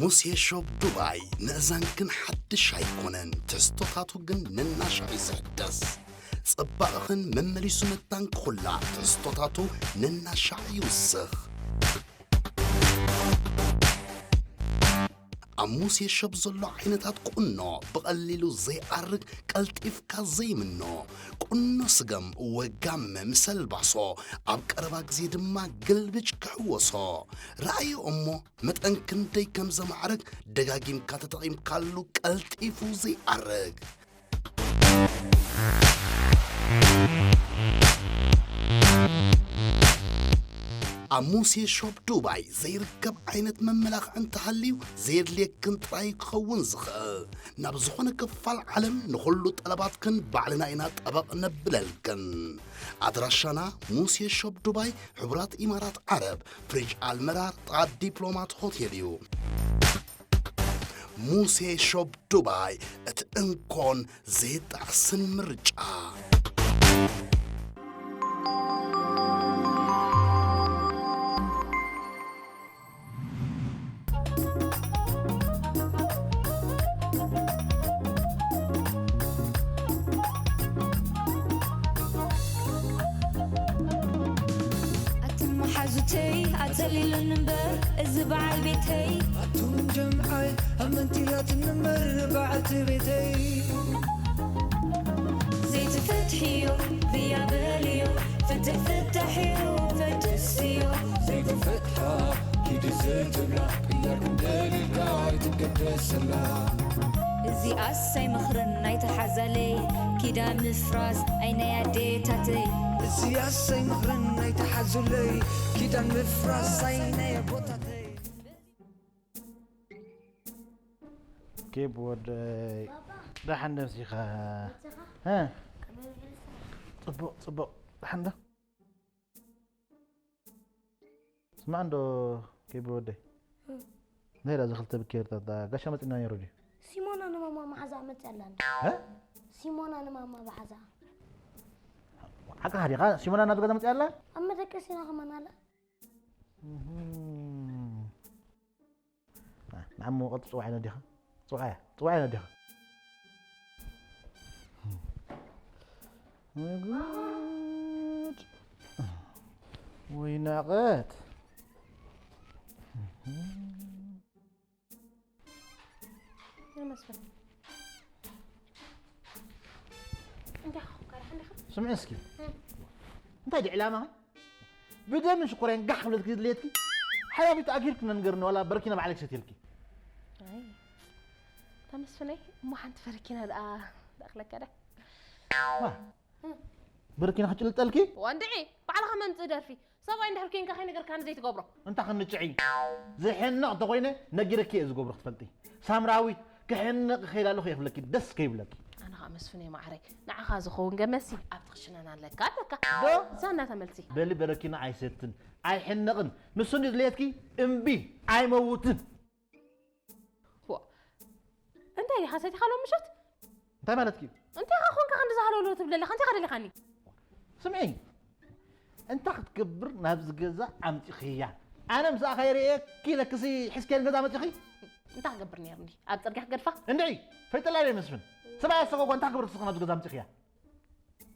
ሙሴ ሾፕ ዱባይ ንእዛንክን ሓድሽ ኣይኮነን፣ ትሕዝቶታቱ ግን ነናሻዕ እዩ ዝሕደስ። ጽባቕኽን መመሊሱ መታን ክኹላዕ ትሕዝቶታቱ ነናሻዕ ይውስኽ። ኣብ ሙሴ ሾፕ ዘሎ ዓይነታት ቁኖ ብቐሊሉ ዘይኣርግ፣ ቀልጢፍካ ዘይምኖ፣ ቁኖ ስገም ወጋመ ምስ ኣልባሶ፣ ኣብ ቀረባ ግዜ ድማ ግልብጭ ክሕወሶ። ረኣዮ እሞ መጠን ክንደይ ከም ዘማዕርግ ደጋጊምካ ተጠቒምካሉ ቀልጢፉ ዘይኣርግ። ኣብ ሙሴ ሾፕ ዱባይ ዘይርከብ ዓይነት መመላኽዒ እንተሃልዩ ዘየድልየክን ጥራይ ክኸውን ዝኽእል። ናብ ዝኾነ ክፋል ዓለም ንኹሉ ጠለባትክን ባዕልና ኢና ጠበቕ ነብለልክን። ኣድራሻና ሙሴ ሾፕ ዱባይ፣ ሕቡራት ኢማራት ዓረብ፣ ፍሪጅ ኣልመራር፣ ጥቓ ዲፕሎማት ሆቴል እዩ። ሙሴ ሾፕ ዱባይ፣ እቲ እንኮን ዘይጣዕስን ምርጫ። ኣቱም መሓዙተይ ኣጸሊሉኒ እምበር፣ እዚ በዓል ቤተይ። ኣቱም ጀምዓይ ኣመንቲላትኒ እምበር፣ በዓልቲ ቤተይ። ዘይትፈትሕዮ ብያ በልዮ፣ ፍትሕ ፍታሕ እዩ ፈትስዮ። ዘይትፈትሓ ኪዲ ዘይትብላ፣ ቅያር ክንደሊልካ ኣይትገደሰላ። እዚኣስ ኣይመኽርን ናይቲ ሓዛለይ፣ ኪዳን ምፍራስ ኣይ ናይ ኣዴታተይ። እዚኣስ ኣይመኽርን ናይቲ ሓዙለይ፣ ኪዳን ምፍራስ ኣይ ናይ ኣቦታተይ። ኬብ ወደይ፣ ደሓን ደምሲኻ? እ? ጽቡቕ፣ ጽቡቕ። ደሓን ዶ? ስማዕ እንዶ ኬብ ወደይ። እንታይ ኢላ እዛ ክልተ ብኬርታ? ጋሻ መጺና ነይሩ ድዩ? ሲሞና ንማማ መሓዛ መጺኣ ኣላ እንዶ። እ? ሲሞና ንማማ ብሓዛ። ሓቅኻ ዲኻ? ሲሞና ናብዚ ገዛ መጺኣ ኣላ? ኣብ መደቀሲና ከማን ኣላ። እህም። ና፣ ንዓሞ ቀጥ ጽዋዕ ነዲኻ። ጽዋዕ፣ ጽዋዕ ነዲኻ። ወይ ጉድ። ወይ ናቐት። እህም። ይመስል። እንታይ ኾንካ? ደሓን ዲኻ? ስምዒ እስኪ። እም። እንታይ ድዩ ዕላማኺ? ብደምን ሽኮርያን ጋሕ ክብለትኪ ድልየትኪ? ሓያቢት ኣጊርኪ ነንገርኒ፣ ዋላ በረኪና ባዕለይ ክሰትየልኪ። ኣይ፣ እታ መስፍነይ፣ እሞ ሓንቲ በረኪና ደኣ ደኣኽለካ ዳ? ዋ፣ በረኪና ክጭልጠልኪ? ዋንድዒ፣ ባዕልኻ መምጽእ ደርፊ። ሰብኣይ እንድሕር ኬንካ ከይነገርካኒ ዘይትገብሮ። እንታ ክንጭዒ? ዝሕነቕ እንተኾይነ ነጊረኪ እየ ዝገብሮ ክትፈልጢ። ሳምራዊት፣ ክሕነቕ ይኸይድ ኣለኹ እየ ክብለኪ፣ ደስ ከይብለኪ። ኣነ ኸኣ መስፍነይ ማዕረይ፣ ንዓኻ ዝኸውን ገመሲ ኣብቲ ክሽነና ኣለካ ኣለካ። ዶ? እዛ እናተመልሲ። በሊ በረኪና ኣይሰትን፣ ኣይሕነቕን። ንሱ እንድዩ ድልየትኪ፣ እምቢ፣ ኣይመውትን። ዋ፣ እንታይ ዲኻ ሰቲኻ ሎም ምሸት? እንታይ ማለትኪ እዩ? እንታይ ኻ ኾንካ ክንዲ ዝሃለውለው ትብለለኻ? እንታይ ኻ ደሊኻኒ? ስምዒ፣ እንታይ ክትገብር ናብዚ ገዛ ኣምጺኽያ? ኣነ ምስኣ ከይርእየኪ ኢለክሲ ሒዝክያ ንገዛ መጺኺ? እንታይ ክገብር ነይርኒ? ኣብ ጽርግያ ክገድፋ? እንድዒ፣ ፈይጠላ ኢለ መስፍን። ሰብኣይ ኣሰጎጓ እንታይ ክገብር ንስኺ ናብዚ ገዛ ኣምጺኽያ?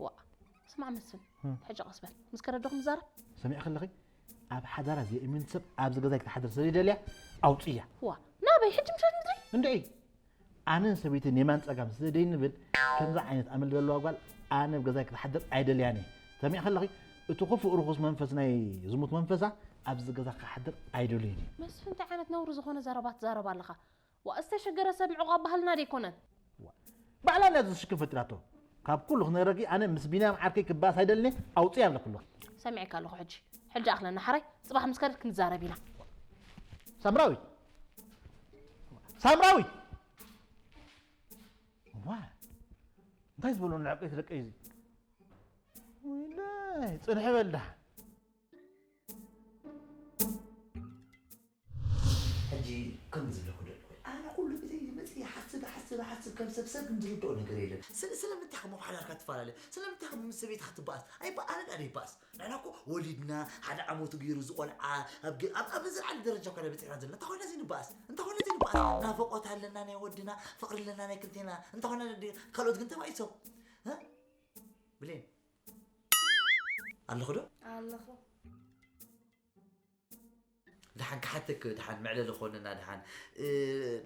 ዋ፣ ስማዕ መስፍን፣ እም። ሕጂ ቀስ በል። ምስ ከረዶኹም ንዛረብ። ሰሚዕኺ ኣለኺ? ኣብ ሓዳራ ዘይእምን ሰብ ኣብዚ ገዛ ክትሓድር ስለ ዘይደልያ ኣውጽያ። ዋ፣ ናበይ? ሕጂ ምሸት ምድሪ? እንድዒ፣ ኣነን ሰበይትን የማን ጸጋም ስለ ዘይንብል፣ ከምዛ ዓይነት ኣመል ዘለዋ ጓል ኣነ ኣብ ገዛይ ክትሓድር ኣይደልያን እየ። ሰሚዕኺ ኣለኺ? እቲ ክፉእ ርኹስ መንፈስ ናይ ዝሙት መንፈሳ ኣብዚ ገዛ ክሓድር ኣይደልዮን እየ። መስፍን፣ እንታይ ዓይነት ነውሪ ዝኾነ ዘረባ ትዛረብ ኣለኻ? ዋ፣ ዝተሸገረ ሰብ ምዕቋብ ባህልና ደይኮነን። ዋ፣ ባዕላ እንድያ እዚ ሽክም ፈጢራቶ። ካብ ኩሉ ክነግረኪ፣ ኣነ ምስ ቢንያም ዓርከይ ክበኣስ ኣይደልን እየ፣ ኣውጽእ ኣብለኪ ኣለኹ። ሰሚዐካ ኣለኹ ሕጂ። ሕጂ ኣኽለና ሓራይ፣ ጽባሕ ምስ ከደት ክንዛረብ ኢና። ሳምራዊት! ሳምራዊት! ዋ፣ እንታይ ዝበሎ ንዕቀይ ትደቀይ እዚ? ወይለይ፣ ጽንሒ በል ደሓን። ሕጂ ከምዚ ዝብለኩ ዘለኹ፣ ኣነ ኩሉ ግዜ ይመጽእ ይሓስብ፣ ይሓስብ፣ ይሓስብ፣ ከም ሰብ ሰብ ግን ዝርድኦ ነገር የለን። ስለ-፣ ስለምንታይ ከም ሓዳርካ ትፈላለ? ስለምንታይ ከም ምስ ሰበይትኻ ትበኣስ? ኣይበኣልን፣ ኣነ ይበኣስ። ንሕና እኮ ወሊድና፣ ሓደ ዓመቱ ገይሩ ዝቖልዓ፣ ኣብ ገ-፣ ኣብ፣ ኣብ ዝለዓለ ደረጃ እኮ ኢና በጺሕና ዘለና። እንታይ ኮይና ዘይንበኣስ? እንታይ ኮይና ዘይንበኣስ? ናፍቖት ኣለና ናይ ወድና፣ ፍቕሪ ኣለና ናይ ክልቴና። እንተኾነ ድ-፣ ካልኦት ግን ተባኢሶም። እ? ብሌን፣ ኣለኹ ዶ? ኣለኹ። ደሓን ክሓተክ፣ ደሓን መዕለሊ ኾንና፣ ደሓን። እ፣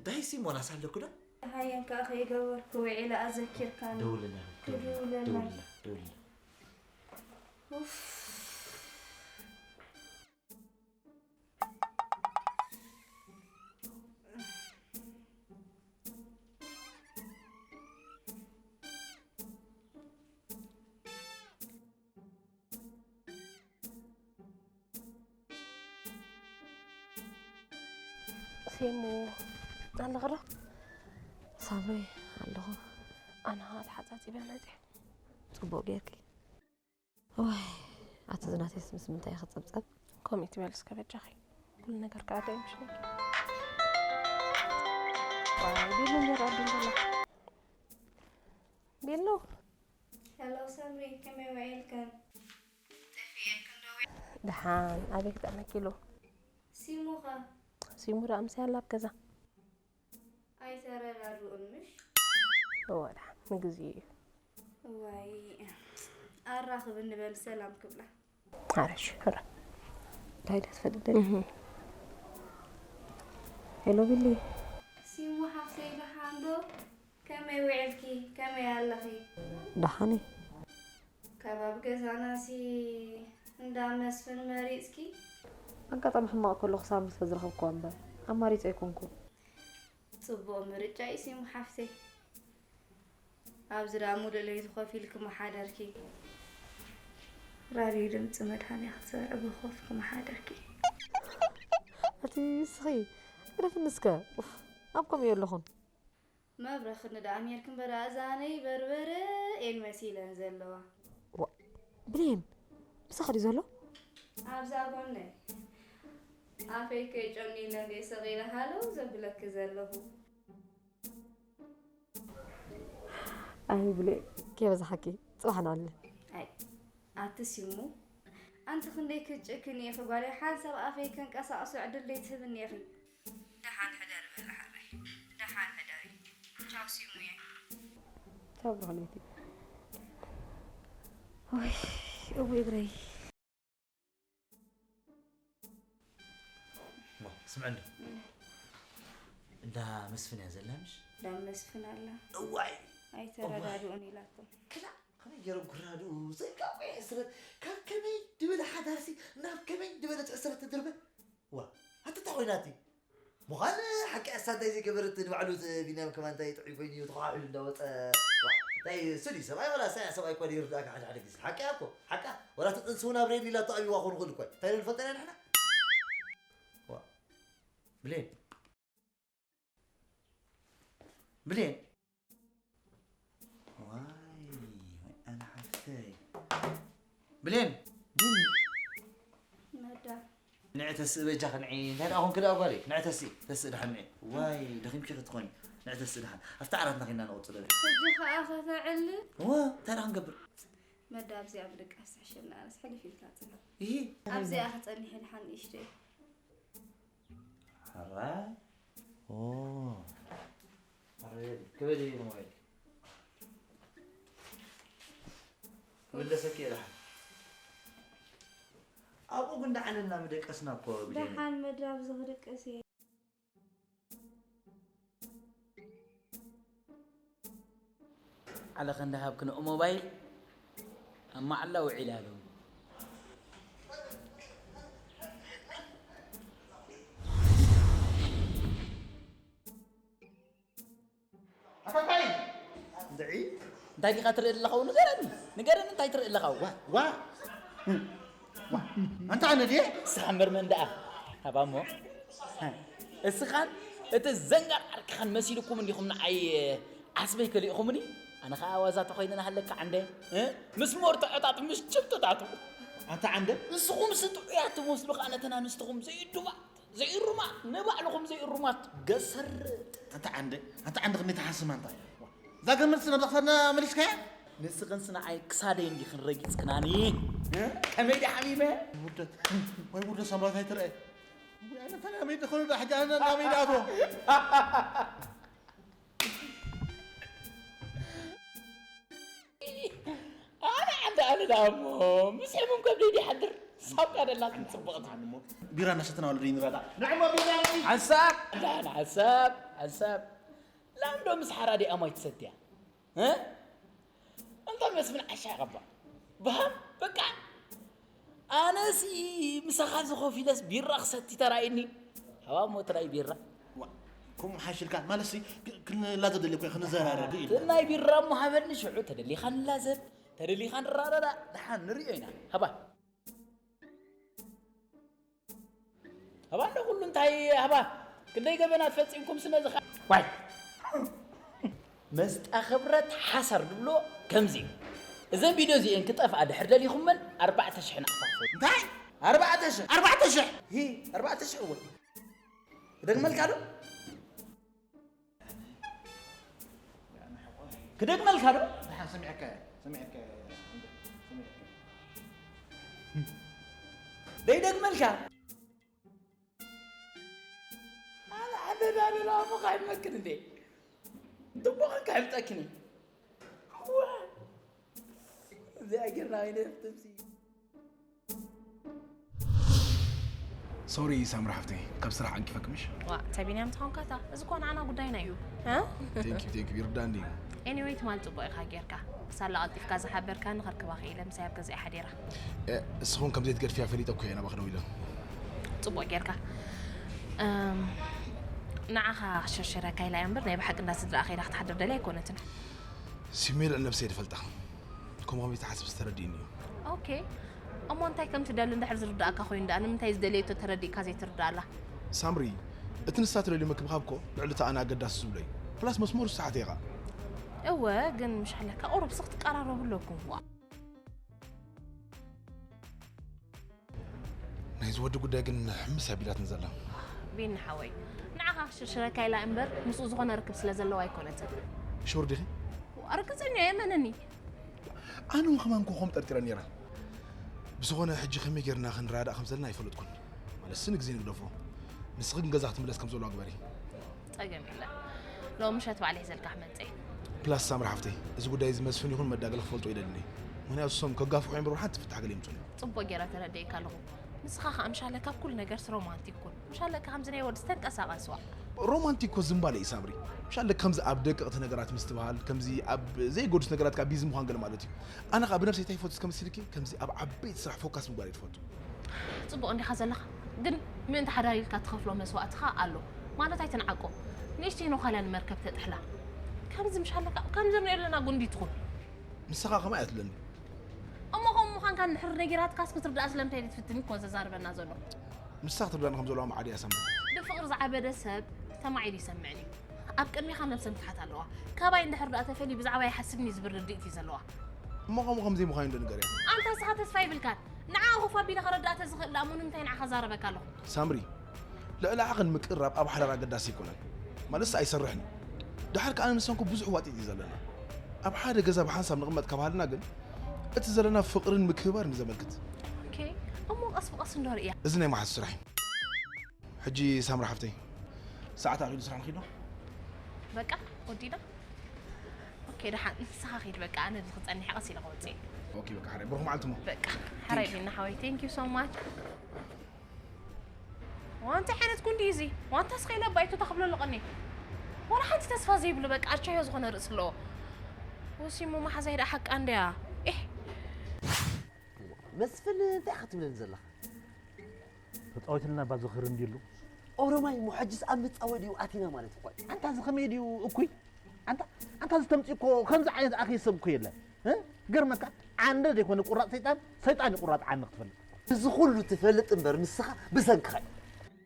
ዳይሲ ሞናስ ኣለኩ ዶ? ሃየን ከኣ ከይገበርኩ ውዒለ ኣዘኪርካኒ። ደውልና፣ ክድውለና። ደውልና፣ ደውልና። ኡፍ። ሴሙ፣ ኣለኺ ዶ? ሳምሪ፣ ኣለኹ። ኣነ ኸኣ ተሓጻጺበ መጺአ። ጽቡቕ ጌርኪ። ዋይ፣ ኣቲ ዝናተይስ ምስ ምንታይ እዩ ክጽብጸብ? ከምኡ ትበሊ እስከ በጃኺ። ኩሉ ነገር ከኣ ደይ ምሽለኪ። ዋይ፣ ቤሉ እንጀራ ኣቢሉ ዘሎ። ቤሉ። ሄሎ ሳምሪ፣ ከመይ ውዒልክን? ጠፊኤክን ዶ? ደሓን፣ ኣበይ ክጥዕመኪ ኢሉ? ሲሙኸ? ሲሙ ደኣ ምሳይ ኣላ ኣብ ገዛ። ኣይተረዳድኡን ምሽ? እወ ደሓን፣ ንግዚኡ እዩ። እዋይ፣ ኣራኽብኒ በል ሰላም ክብላ። ኣረሽ፣ ሕረ። እንታይ ደስ ፈድደን? እህ። ሄሎ ቢሊ። ሲሙ ሓፍተይ ደሓን ዶ? ከመይ ውዒልኪ? ከመይ ኣለኺ? ደሓን እየ። ከባቢ ገዛናሲ እንዳ መስፍን መሪጽኪ? ኣጋጣሚ ሕማቕ ከለኹ ሳሚ ስለ ዝረኸብክዋ እምበር፣ ኣማሪጸ ኣይኮንኩን። ጽቡቕ ምርጫ እዩ ሲሙ ሓፍተይ። ኣብዚ ደኣ ሙሉእ ለይቲ ኮፍ ኢልኪ ምሓደርኪ። ራድዮ ድምጺ መድሃኔ ክትሰምዒ ብኾፍ ምሓደርኪ። ኣቲ እስኺ፣ ዕረፍኒ እስከ። ኡፍ፣ ኣብ ከምኡ የለኹን። መብረኽኒ ደኣ ኔርኪ እምበር ኣእዛነይ በርበረ እየን መሲለን ዘለዋ። ዋ፣ ብሌን፣ ምሳኺ ድዩ ዘሎ? ኣብዛ ጎነይ። ኣፈይ ከይጨኑ ኢለ እንድየ ስቕ ኢለ ሃለው ዘብለኪ ዘለኹ። ኣይ ብሌን፣ ከይበዝሓኪ፣ ጽባሕ ንዕሊ። ኣይ፣ ኣቲ ሲሙ፣ ኣንቲ ክንደይ ክትጭክኒ ኢኺ ጓለይ፣ ሓንሳብ ኣፈይ ከንቀሳቕሶ ዕድል ደይትህብኒ ኢኺ። ደሓን ሕደሪ በሊ ሓራይ። ደሓን ሕደሪ። ቻው ሲሙየ። ቻው ብሩኽለይቲ። ወይ እዊ እግረይ። እሞ፣ ስምዐኒ። እንዳ መስፍን እያ ዘላ፣ ምሽ? እንዳ መስፍን ኣላ። እዋይ! ኣይተረዳድኡን ኢላቶም። ክላ፣ ከመይ ገይሮም ክረዳድኡ? ዘይካቆ ሕስረት፣ ካብ ከመይ ድበለ ሓዳርሲ ናብ ከመይ ድበለ ትሕስረት ትድርበ? ዋ፣ ኣቲ እንታይ ኮይና እቲ? ምዃን ሓቂ እሳ እንታይ ዘይገበረት ንባዕሉ እቲ ቢንያም ከማን እንታይ ጥዑይ ኮይኑ እዩ ተኸሓሒሉ እንዳወፀ። ዋ፣ እንታይ እሱ ድዩ ሰብኣይ ወላ እሳ እያ ሰብኣይ እኳ ይርዳእካ ሓደ ሓደ ግዜ። ሓቂ እያ እኮ፣ ሓቃ። ወላ እቲ ጥንሲ እውን ኣብ ሬድዮ ኢላቶ ኣብይዋ ክኾን ይኽእል እኮ እዩ። እንታይ ዶ ንፈልጦ ኢና ንሕና? ዋ። ብሌን። ብሌን። ዋይ፣ ዋይ፣ ኣነ ሓፍተይ። ብሌን። ብሌን። መዳ። ንዒ ተስእ በጃኺ ንዒ። እንታይ ደኣ ኮንኪ ደኣ ጓለይ? ንዒ ተስኢ፣ ተስኢ ደሓን ንዒ። ዋይ፣ ደኺምኪ ክትኾኒ። ንዒ ተስኢ ደሓን። ኣብቲ ዓራትና ኬድና ንቕጽሎ። ሕጂ ኸኣ ከተዕልል? እወ፣ እንታይ ደኣ ክንገብር? መዳ ኣብዚኣ ብድቃስ ትሕሸኒ፣ ኣነስ ሕልፍ ኢልካ ጽናሕ። እሂ። ኣብዚኣ ክጸኒሐ ደሓን ንእሽተይ። ሕራይ። ኦ። ሕራይ፣ ክበድ እዩ ሞባይል። ክምለሰኪ እየ ደሓን። ኣብኡ ግን ደሓን እና ምደቀስና እኮ ብሌን። ደሓን መዳ ኣብዚ ክድቅስ እየ። ዓለኸ እንዳሃብክንኦ ሞባይል ኣብ መዓላ ውዒላ ዶ? ኣታ እንታይ? እንድዒ፣ እንታይ ዲኻ ትርኢ ኣለኻ? ንገረኒ፣ ንገረኒ እንታይ ትርኢ ኣለኻ? ዋ፣ ዋ፣ ዋ፣ ኣንታ ኣነ ድየ? ንስኻ እምበር መን ደኣ? ሃባ እሞ፣ እስኻን እቲ ዘንጋር ዓርክኻን መሲልኩም እንዲኹም ንዓይ ዓስበይ ከሊእኹምኒ። ኣነ ኸኣ ዋዛ ተኾይነ ናሃለካ ዓንደ፣ እ? ምስ መርትዖታት፣ ምስ ጭብጥታቱ። ኣንታ ዓንደ? ንስኹምስ ጥዑያት ትመስሉ ኸኣ ነተን ኣንስትኹም ዘይድባ ዘይእሩማት፣ ንባዕልኹም ዘይእሩማት ገሰርጥ። ኣንታ ዓንደ፣ ኣንታ ዓንደ ክንደይ ትሓስም ኣንታ። እዛ ገመድ ስለ ብዛ ክሳድና መሊስካያ? ንስኽንስ ንዓይ ክሳደይ እንዲኽን ረጊጽክናኒ። እ? ከመይ ድየ ሓሚመ? ውርደት፣ ወይ ውርደት ሳምራዊት ኣይትርአ። ኣነ ፈላመይ ተኾኑ ዶ ሕጂ ኣነ ናበይ ንኣቶ? ኣነ ዓንዲ ኣነ ደኣ እሞ ምስ ሕሙም ከብደይ ይሓድር። ሳብካ ደላትን ጽቡቕቲ። ቢራ እናሰተና ወለዲ ንረዳ። ንዕሞ ቢራ ሓንሳብ ደሓን ሓንሳብ ሓንሳብ ላምዶ ምስ ሓራዲ ኣማይ ትሰትያ እ? እንታይ መስፍን ዓሻ ቀባ ብሃም በቃ ኣነሲ ምሳኻ ዝኸፊለስ ቢራ ክሰቲ ተራእኒ። ሃባ ሞት ናይ ቢራ ከምኡ ሓሽልካ ማለትሲ ክንላዘብ ደሊ እኮ ክንዘራረብ እዩ። ናይ ቢራ እሞ ሃበኒ ሽዑ ተደሊኻ ንላዘብ ተደሊኻ ንራዳዳ። ደሓን ንሪኦ ኢና። ሃባ ሃባ እንዶ ኩሉ እንታይ ሃባ ክንደይ ገበናት ፈጺምኩም ስነ ዝኻ ዋይ መስጣ ክብረት ሓሳር ድብሎ ከምዚ እዩ። እዘን ቪድዮ እዚኤን ክጠፍኣ ድሕር ደሊኹመን ኣርባዕተ ሽሕ ንኣፋፍሩ። እንታይ ኣርባዕተ ሽሕ ኣርባዕተ ሽሕ ሂ ኣርባዕተ ሽሕ እውን ክደግመልካ ዶ ክደግመልካ ዶ ደሓን ሰሚዐካ ሰሚዐካ ሰሚዐካ ደይደግመልካ ኣነ ሓደ ዳደላ እሞ ካይመክን እንዴ ጽቡቕ ከሕብጠክኒ እዚኣ ጌርና ኣይነፍትምሲ ሶሪ ሳምሪ ሓፍተይ ካብ ስራሕ ዓንቂፈክምሽ ዋ ተቢንያም ተኾንካታ እዚ ኮ ንዓና ጉዳይና እዩ ቴንኪዩ ቴንኪዩ ይርዳኒ ኤኒወይ ትማል ጽቡቕ ኢኻ ጌርካ ክሳላ ቀልጢፍካ ዝሓበርካኒ ከርክባ ክኢለ ምሳይ ኣብ ገዛይ ሓዲራ እስኹም ከም ዘይትገድፍያ ፈሊጠ እኮ እየ ናባኺ ደው ኢለ ጽቡቕ ጌርካ እም፣ ንዓኻ ክሽርሽረካ ኢላ እያ እምበር ናይ ብሓቂ እንዳ ስድራ ከይዳ ክትሓድር ደልያ ኣይኮነትን ስሜ ልዕል ነብሰይ ድፈልጣ ከምኡ ከመይ ትሓስብ ዝተረድእኒ እዩ ኦኬ እሞ እንታይ ከም ትደሊ እንድሕር ዝርዳእካ ኮይኑ ደኣ ንምንታይ ዝደለየቶ ተረዲእካ ዘይትርዳኣላ ሳምሪ እቲ ንሳ ትደልዩ ምክብኻብ እኮ ልዕሊ እቲ ኣነ ኣገዳሲ ዝብሎ እዩ ፕላስ መስመሩ ዝተሓተ ኢኻ እወ ግን ምሽ ኣለካ ቁሩብ ስኽ ትቀራረቡ ኣለኩም ዋ ናይዚ ወዲ ጉዳይ ግን ሕምስ ኣቢላትኒ ዘላ ቢኒ ሓወይ ንዓኻ ክሽርሽረካ ኢላ እምበር ምስኡ ዝኾነ ርክብ ስለ ዘለዋ ኣይኮነትን ሹር ዲኺ ርግፀኛ የመነኒ ኣነ እውን ከማን ኮኾም ጠርጢረ ነይረ ብዝኾነ ሕጂ ከመይ ጌርና ክንረዳእ ከም ዘለና ኣይፈለጥኩን ማለትሲ ንግዜ ንግደፎ ንስኺ ግን ገዛ ክትምለስ ከም ዘለዋ ግበሪ ጸገም የለን ሎም ምሸት ባዕለ ሒዘልካ ክመጽእ ፕላስ ሳምሪ ሓፍተይ እዚ ጉዳይ እዚ መስፍን ይኹን መዳገለ ክፈልጦ ይደልን እየ ምክንያቱ እሶም ከጋፍሑ እዮም ብርብሓት ትፍታሕ ገለ ይምፁን እዮም ጽቡቅ ገይረ ተረዲእካ ኣለኹ ንስኻ ከኣ ምሻለ ካብ ኩሉ ነገርስ ሮማንቲክ ኩን ምሻለ ከምዚ ናይ ወድስ ተንቀሳቐስ ዋዕ ሮማንቲክ ኮ ዝምባለ እዩ ሳምሪ ምሻለ ከምዚ ኣብ ደቀቕቲ ነገራት ምስትብሃል ከምዚ ኣብ ዘይጎዱስ ነገራት ከኣ ቢዚ ምዃን ገለ ማለት እዩ ኣነ ከኣ ብነብሰይ እንታይ ይፈቱ ከምስልኪ ከምዚ ኣብ ዓበይቲ ስራሕ ፎካስ ምግባር እየ ትፈቱ ጽቡቕ እንዲኻ ዘለኻ ግን ምእንቲ ሓዳር ኢልካ ትኸፍሎ መስዋእትኻ ኣሎ ማለት ኣይትንዓቆ ንእሽተይ ነዃላ ንመርከብ ተጥሕላ ከምዚ ምሻለካ ከምዚ ንሪኦ ኣለና ጉንዲ ትኹን ንስኻ ከማ እያ ትብለኒ እሞ ከምኡ ምዃንካ ንድሕር ነጊራትካስ ክትርዳእ ስለምንታይ ትፍትን እኮ ዘዛርበና ዘሎ ንሳ ክትርዳኒ ከም ዘለዋ መዓድ እያ ሰምዕ ብፍቕሪ ዝዓበደ ሰብ ተማዒዱ ይሰምዕን እዩ ኣብ ቅድሚኻ ነብሰ ምትሓት ኣለዋ ካባይ እንድሕር ደኣ ተፈልዩ ብዛዕባ ይሓስብኒ ዝብል ርድኢት እዩ ዘለዋ እሞ ከምኡ ከም ዘይምዃኑ ዶ ንገርያ ኣንታ ንስኻ ተስፋ ይብልካን ንዓ ኮፍ ኣቢለ ከረዳእተ ዝኽእል ደኣ እሞ ንምንታይ ንዓኻ ዛረበካ ኣለኹ ሳምሪ ልዕሊ ዓቕን ምቅርራብ ኣብ ሓዳር ኣገዳሲ ኣይኮነን ማለትስ ኣይሰርሕን እዩ ድሓር ከኣ ንሰንኩ ብዙሕ ዋጢጥ እዩ ዘለና ኣብ ሓደ ገዛ ብሓንሳብ ንቕመጥ ካብ ሃልና ግን እቲ ዘለና ፍቕርን ምክብባርን እዩ ዘመልክት ኦኬ እሞ ቀስ ብቐስ እንዶ ርእያ እዚ ናይ መሓዙት ስራሕ እዩ ሕጂ ሳምሪ ሓፍተይ ሰዓት ኣኺሉ ስራሕ ንኺዶ በቃ ወዲና ኦኬ ደሓን ንስኻ ኺድ በቃ ኣነ እዚ ክጸኒሕ ቀስ ኢለ ክወጽእ ኦኬ በቃ ሓራይ ብሩኽ መዓልቲ እሞ በቃ ሓራይ ቢና ሓወይ thank you so much ዋንታ ዓይነት ጉንዲ እዚ ዋንታ ስኸይለ ባይቱ ተኽብሎ ኣለቐኒ ዋላ ሓንቲ ተስፋ ዘይብሉ በቃ ኣቻዮ ዝኾነ ርእሲ ኣለዎ ወሲሞ መሓዛይ ደኣ ሓቃ እንድያ ኤህ መስፍን እንታይ ኢኻ ትብለኒ ዘለኻ ተጻወትልና እባ ዝኽሪ እንዲሉ ኦሮማይ እሞ ሕጅስ ኣብ ምጻወ ድዩ ኣቲና ማለት እኮ እዩ ኣንታ እዚ ከመይ ድዩ እኩይ ኣንታ ኣንታ ዝተምጽእ እኮ ከምዚ ዓይነት ኣኺ ሰብ እኮ የለን እ? ገርመካ ዓንደ ዘይኮነ ቁራጽ ሰይጣን ሰይጣን እዩ ቁራጽ ዓንደ ክትፈልጥ እዚ ኩሉ ትፈልጥ እምበር ንስኻ ብሰንክኻ እዩ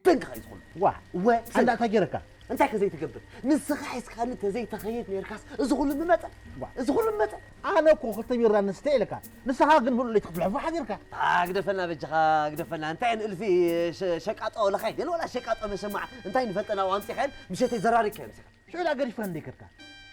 ብሰንክኻ እዩ ዝኹሉ ዋ ወ ኣንዳ እንታይ ገይረካ እንታይ ከዘይትገብር ንስኻ ሒዝካኒ ተዘይተኸይድ ነርካስ እዚ ኩሉ ምመጸ እዚ ኩሉ ምመጸ ኣነ እኮ ክልተ ቢራ ንስተ ኢልካ ንስኻ ግን ሙሉእ ለይቲ ክትልሕፎ ሓዲርካ ግደፈና በጃኻ ግደፈና እንታይ ንእልፊ ሸቃጦ ለኻይ ገለ ወላ ሸቃጦ መሸማዕ እንታይ ንፈልጠና ኣምፂኻን ምሸተይ ዘራሪካ እዮም ሽዑ ዳ ገዲፍካ እንደ ከድካ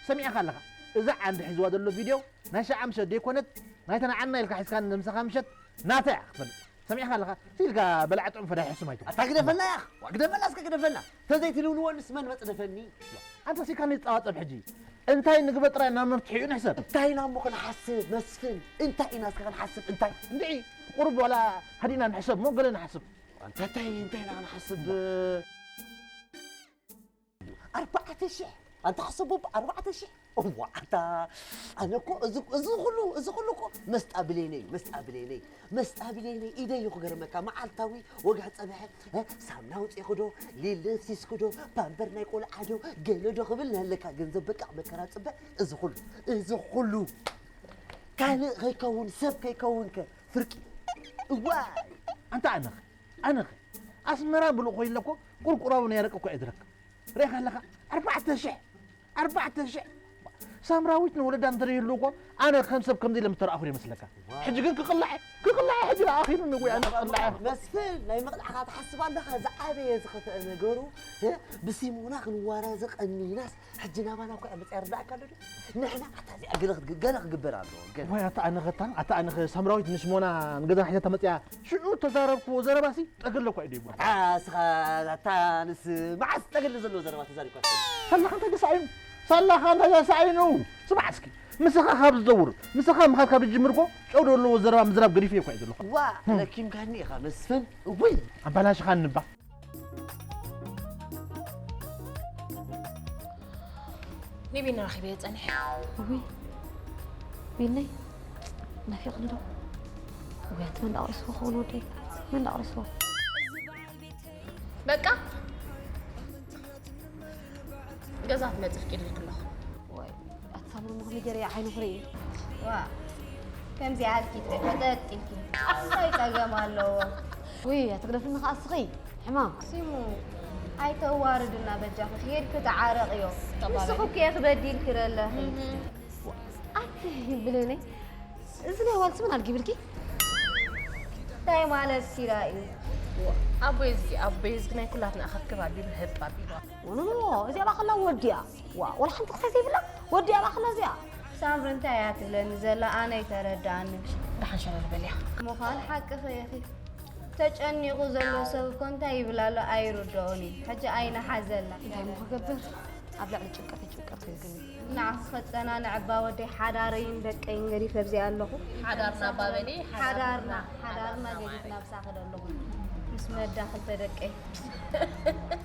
ሰሚዕኻ ኣለኻ እዛ ዓንዲ ሒዝዋ ዘሎ ቪድዮ ናይ ሸዓ ምሸት ደይኮነት ናይተን ዓና ኢልካ ሒዝካ ንምሳኻ ምሸት ናታ እያ ክትፈልጥ ሰሚዕካ ኣለኻ? ኢልካ በላዕ ጥዑም ፈዳይ ሕሱም ኣይትኹን። ኣታ ግደፈና ያኽ። ዋ፣ ግደፈና እስከ ግደፈና። ተዘይትልውልዎ ንስ መን መጽደፈኒ? ኣንተ ሲካ ንጻዋጸብ ሕጂ። እንታይ ንግበር ጥራይ ናብ መፍትሒኡ ንሕሰብ። እንታይ ኢና እሞ ክንሓስብ መስፍን? እንታይ ኢና እስከ ክንሓስብ? እንታይ? እንድዒ፣ ቁሩብ ዋላ ሃዲእና ንሕሰብ እሞ ገለ ንሓስብ። ኣንታ እንታይ፣ እንታይ ኢና ክንሓስብ? ኣርባዕተ ሽሕ ኣንታ ሕሰቦ፣ ኣርባዕተ ሽሕ። እዋ ኣታ ኣነ እኮ እዚ እዚ ኩሉ እዚ ኩሉ እኮ መስጣ ብሌነይ መስጣ ብሌነይ መስጣ ብሌነይ ኢደይ እዩ ክገርመካ። መዓልታዊ ወግሒ ጸብሐ እ፣ ሳምና ውፅእኹ ዶ ሊል ሲስኩ ዶ ፓምፐር ናይ ቆልዓ ዶ ገለ ዶ ክብል ናለካ ገንዘብ በቃ መከራ ጽበ። እዚ ኩሉ እዚ ኩሉ ካልእ ከይከውን ሰብ ከይከውንከ ፍርቂ እዋ ኣንታ ኣነኸ ኣነኸ ኣስመራ ብልኡ ኮይለኮ ቁርቁራዊ ናይ ኣረቂ እኮ እየ ዝረክብ። ርኢኻ ኣለኻ? ኣርባዕተ ሽሕ ኣርባዕተ ሽሕ ሳምራዊት ንወለዳ እንተደይህሉ እኮ ኣነ ከም ሰብ ከምዚ ኢለ ምተረኣኹ ይመስለካ። ሕጂ ግን ክቕላዕ ክቕላዕ ሕጂ ደኣ ኣኺሉኒ ወይ ኣነ ክቕላዕ። መስፍን ናይ ምቕላዕካ ትሓስብ ኣለኻ? ዝዓበየ ዝኸፍአ ነገሩ እ፣ ብሲሞና ክንዋረዝ ቀኒናስ ሕጂ ናባና እኮ እያ መፅያ ርዳእካ ኣሎ ድዩ? ንሕና ኣታ እዚኣ ገለ ክትግ- ገለ ክግበር ኣለዎ ገለ። ወይ ኣታ ኣነ ኸታ ኣታ ኣነ ኸ ሳምራዊት ንሽሞና ንገዛ ሒዛ ተመፅያ ሽዑ ተዛረብክዎ ዘረባሲ ጠገለ እኳ እዩ ደይብሉ። ኣስኻ ኣታ ንስ መዓስ ጠገለ ዘለዎ ዘረባ ተዛሪብካ ትፈልጥ? ሳላኻ እንታይ ደሳዒኑ? ሳላኻ እንታይ ደሳዒኑ? ስማዕ እስኪ ምሳኻ ካብ ዝዘውር ምሳኻ ምኻድ ካብ ዝጅምር እኮ ጨው ዘለዎ ዘረባ ምዝራብ ገዲፈ እኳ እዩ ዘለኹ። ዋ ለኪምካኒ ኢኻ መስፍን። እውይ ኣባላሽኻኒ እባ። ኒቢና ረኺበ ጸኒሐ። እውይ ቢነይ ናፊቕኒ ዶ? እውይ ኣቲ መን ዳቕሪስዎ ክኸውን ወደይ? መን ዳቕሪስዎ? በቃ ገዛ ትመጽእ ፍቂድልኪ ኣለኹ። ወይ ኣቲ ሳምሪ ሞ ከመይ ገይረ እየ ዓይኑ ክርኢ? ዋ ከምዚኣ ኣልኪ ትርኢ ፈጠጥ ኢልኪ እንታይ ጸገም ኣለዎ? ውይ ኣቲ ግደፍኒ ከኣ እስኺ ሕማም። ሲሙ ኣይተዋርድና በጃኺ ኬድኪ ተዓረቕዮ። ንስኺ እኮ ኢኺ በዲልኪ ዘለኺ። ኣቲ ብሌነይ እዚ ናይ ዋልስ ምን ኣልጊብልኪ? እንታይ ማለት ኪራ እዩ? ኣቦይ እዝጊ ኣቦይ እዝጊ ናይ ኩላትና ኣኸክብ ኣቢሉ ህብ ኣቢሉ። ኖ ኖ ኖ እዚኣ ባኸላ ወዲያ ዋ ወላ ሓንቲ ክሳይ ዘይብላ ወዲያ ባኸላ እዚኣ። ሳምሪ እንታይ እያ ትብለኒ ዘላ ኣነ ኣይተረድኣንን። ደሓን ሸለል በልያ። ምዃን ሓቅኺ ኢኺ። ተጨኒቑ ዘሎ ሰብ እኮ እንታይ ይብል ኣሎ ኣይርድኦን እዩ። ሕጂ ኣይንሓዘላ። እንታይ እሞ ክገብር ኣብ ልዕሊ ጭንቀት ጭንቀት ኮይንክኒ። ንዓኺ ከጸናንዕ እባ ወደይ ሓዳረይን ደቀይን ገዲፈ ኣብዚኣ ኣለኹ። ሓዳርና እባ በሊ፣ ሓዳርና ሓዳርና ሓዳርና ገዲፍና ብሳ ከደ ኣለኹ ምስ መዳ ክልተ ደቀይ።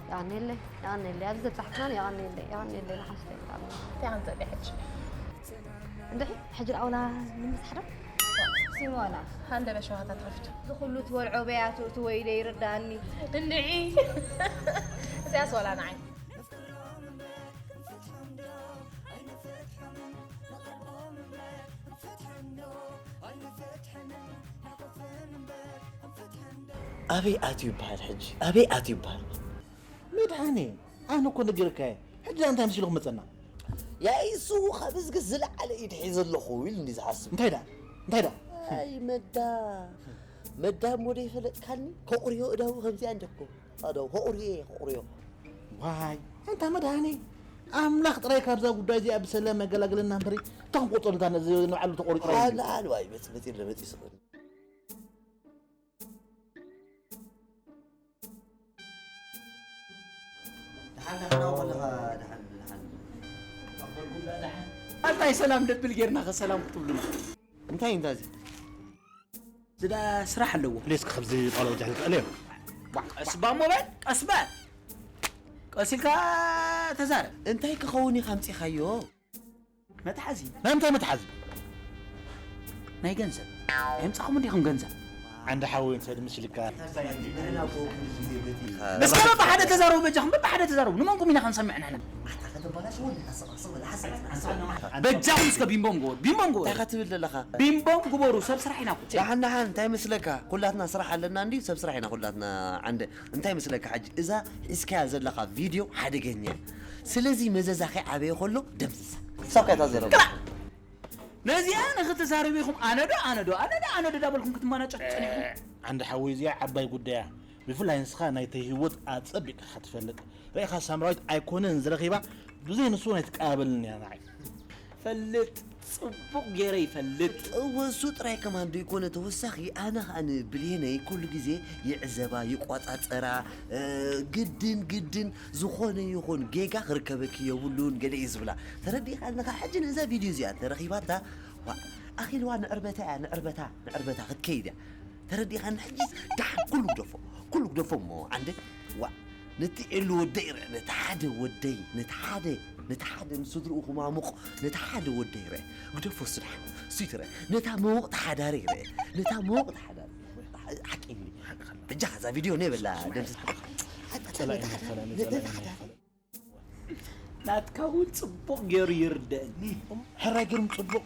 የቐንየለይ የቐንየለይ ኣብዚ ዘብጻሕክናን የቐንየለይ የቐንየለይ ንሓፍተይ ብጣዕሚ። እንታይ ኣንተ ሕጂ እንድዒ ሕጂ ደኣ ወላ ንምሳሕ ዶ? ሲሞና ሃንደበ ሸውሃታ ትኸፍቱ። እዚ ኩሉ ትበልዖ በያቱ እቲ ወይደ ይርዳእኒ። እንድዒ እዚኣስ ወላ ንዓይ። ኣበይ ኣትዩ ይበሃል ሕጂ ኣበይ ኣትዩ ይበሃል? መድሓኒ ኣነ እኮ ነጊርካየ ሕጂ እንታይ መሲሉ ክመፀና? ያይ እሱ ካብ እዝጊ ዝለዓለ ኢድ ሒዘ ኣለኹ ኢሉ እንዲ ዝሓስብ እንታይ ደኣ እንታይ ደኣ? ኣይ መዳ መዳ እሞ ደይፈለጥካኒ ከቑርዮ እዳዊ ከምዚኣ እንደኮ ኣዳው ከቑርዮ እየ ከቑርዮ። ዋይ ኣንታ መድሃኒ ኣምላኽ ጥራይ ካብዛ ጉዳይ እዚኣ ብሰላም ያገላግለና እምበሪ እታ ክንቆፀሉ እታ ነዚ ንባዕሉ ተቆሪጡ ራይ ኣላ ኣልዋይ መፂ መፂ መፂ ስቕ ደሓን ደሓን ኣወለኻ ደሓን ደሓን ኣንታይ ሰላም ደብል ጌርና ኸሰላም ክትብሉና እንታይ እንታይ እዚ ዝዳ ስራሕ ኣለዎ ፕሊስ ከብዚ ቃሎ ጃል ቀለዮ ቀስባ ሞባይል ቀስባ ቀሲልካ ተዛረብ እንታይ ክኸውን ኢኻ ኣምፂኻዮ መትሓዚ ናይ እንታይ መትሓዚ ናይ ገንዘብ ኣምፃኹም እንዲኹም ገንዘብ ዓንዲ ሓዊ እንተ ድምስልካ ንስኻ በብሓደ ተዛረቡ በጃኹም በብሓደ ተዛረቡ ንመንኩም ኢና ክንሰምዕ ንሕና በጃኹም እስከ ቢምቦም ግበሩ ቢምቦም ግበሩ እንታይ ክትብል ዘለኻ ቢምቦም ግበሩ ሰብ ስራሕ ኢና እኮ ደሓን ደሓን እንታይ መስለካ ኩላትና ስራሕ ኣለና እንድዩ ሰብ ስራሕ ኢና ኩላትና ዓንደ እንታይ መስለካ ሕጂ እዛ ሒዝካያ ዘለኻ ቪድዮ ሓደገኛ እያ ስለዚ መዘዛ ከይዓበየ ከሎ ደምስሳ ክሳብ ከይታ ዘረባ ነዚኣ ንኽትዛረቡ ኢኹም ኣነዶ ኣነዶ ኣነዶ ኣነዶ ዳበልኩም ክትማናጨቱ ጸኒሕኩም ዓንዲ ሓወይ እዚኣ ዓባይ ጉዳያ ብፍላይ ንስኻ ናይተይ ህይወት ኣጸቢቕካ ትፈልጥ ርኢኻ ሳምራዊት ኣይኮነን ዝረኺባ ብዘይ ንሱ ኣይትቀባበልን እያ ንዓይ ፈልጥ ጽቡቕ ገይረ ይፈልጥ። እወ፣ እሱ ጥራይ ከማን ዶ ይኮነ ተወሳኺ፣ ኣነ ኸኣ ንብሌነይ ኩሉ ግዜ ይዕዘባ፣ ይቆጻጸራ፣ እ፣ ግድን፣ ግድን ዝኾነ ይኹን ጌጋ ክርከበኪ የብሉን ገለ እዩ ዝብላ። ተረዲእካ ኣለኻ? ሕጂ ነዛ ቪድዮ እዚኣ እንተ ረኺባታ፣ ዋእ፣ ኣኺልዋ ንዕርበታ እያ፣ ንዕርበታ፣ ንዕርበታ ክትከይድ እያ። ተረዲኻኒ? ሕጂ ደሓን ኩሉ ግደፎ፣ ኩሉ ግደፎ እሞ ዓንደ፣ ዋእ፣ ነቲ ኤሉ ወደይ ርአ፣ ነቲ ሓደ ወደይ፣ ነቲ ሓደ፣ ነቲ ሓደ ንስድርኡ ክማሙቕ፣ ነቲ ሓደ ወደይ ርአ። ግደፎ እሱ ደሓን፣ እሱ ይትረአ። ነታ መውቕቲ ሓዳረይ ርአ፣ ነታ መውቕቲ ሓዳረይ። ሓቂ ኢሉ። ሕጂ ኸዛ ቪድዮ ነበላ፣ ደምስ-፣ ጸላኢ ሰላም፣ ጸላኢ ሰላም። ናትካ እውን ጽቡቕ ገይሩ ይርደእኒ። ሕራይ ግርም ጽቡቕ